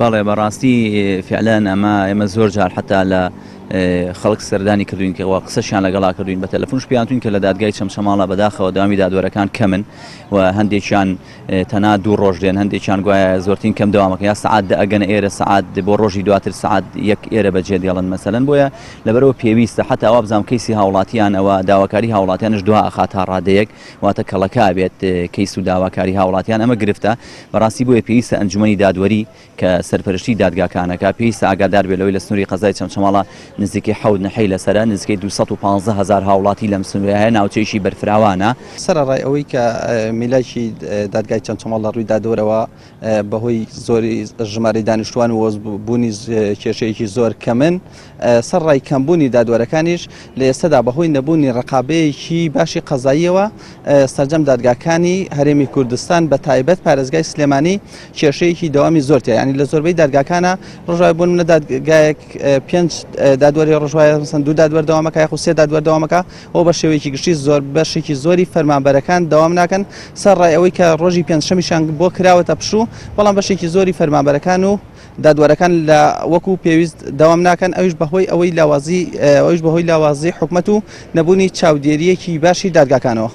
بەڵێ بەڕاستی فعلەن ئەمە ئێمە زۆر جار حتا لە خەڵک سەردانی کردوین کە وا قسەشیان لەگەڵا کردوین بە تەلەفونش پێیان کە لە دادگای چەمچەماڵە بەداخەوە داوامی دادوەرەکان کەمن و هەندێکیان تەنها دوو ڕۆژ دێن هەندێکیان گوایە زۆرترین کەم دەوامەکە یا سەعات دە ئەگەنە ئێرە سەعات بۆ ڕۆژی دواتر سەعات یەک ئێرە بەجێ دێڵن مەسەلەن بۆیە لەبەرەوە پێویستە حتا وابزانام کەیسی هاوڵاتیان ئەوە داواکاری هاوڵاتیانش دوا ئەخات تا ڕادەیەک واتە کەڵەکە بێت کەیس و داواکاری هاوڵاتیان ئەمە گرفتە بەڕاستی بۆیە پێویستە ئەنجومەنی دادوەری کە سەرپەرشتی دادگاکانەکە پێویستە ئاگادار بێت لەوەی لە سنووری قەزای چەمچەماڵە نزیکەی حەوت نەحەی لەسەرە، نزیکەی 215 هەزار هاوڵاتی لەم سنوورە هەیە، ناوچەیەکی بەرفراوانە. سەرەڕای ئەوەی کە میلاکی دادگای چەمچەماڵ لە ڕووی دادوەرەوە بەهۆی زۆری ژمارەی دانیشتوان و بوونی کێشەیەکی زۆر کەمن، سەرڕای کەمبوونی دادوەرەکانیش لە ئێستەدا بەهۆی نەبوونی ڕقابەیەکی باشی قەزاییەوە سەرجەم دادگاکانی هەرێمی کوردستان بە تایبەت پارێزگای سلێمانی کێشەیەکی دەوامی زۆر تیا یعنی لە زۆربەی دادگاکانە ڕۆژای بۆ نمونە دادگایەک پێنج دادوەری ڕۆژوایە مەسەن دوو دادوەر دەوامەکە یاخود سێ دادوەر دەوامەکە و بە شێوەیەکی گشتی زۆر بەشێکی زۆری فەرمانبەرەکان دەوام ناکەن سەر ڕای ئەوەی کە ڕۆژی پێنجشەمیشان بۆ کراوەتە پشوو بەڵام بەشێکی زۆری فەرمانبەرەکان و دادوەرەکان لە وەکو پێویست دەوام ناکەن ئەویش بەهۆی ئەوەی لاوازی ئەویش بەهۆی لاوازی حکومەت و نەبوونی چاودێرییەکی باشی دادگاکانەوە.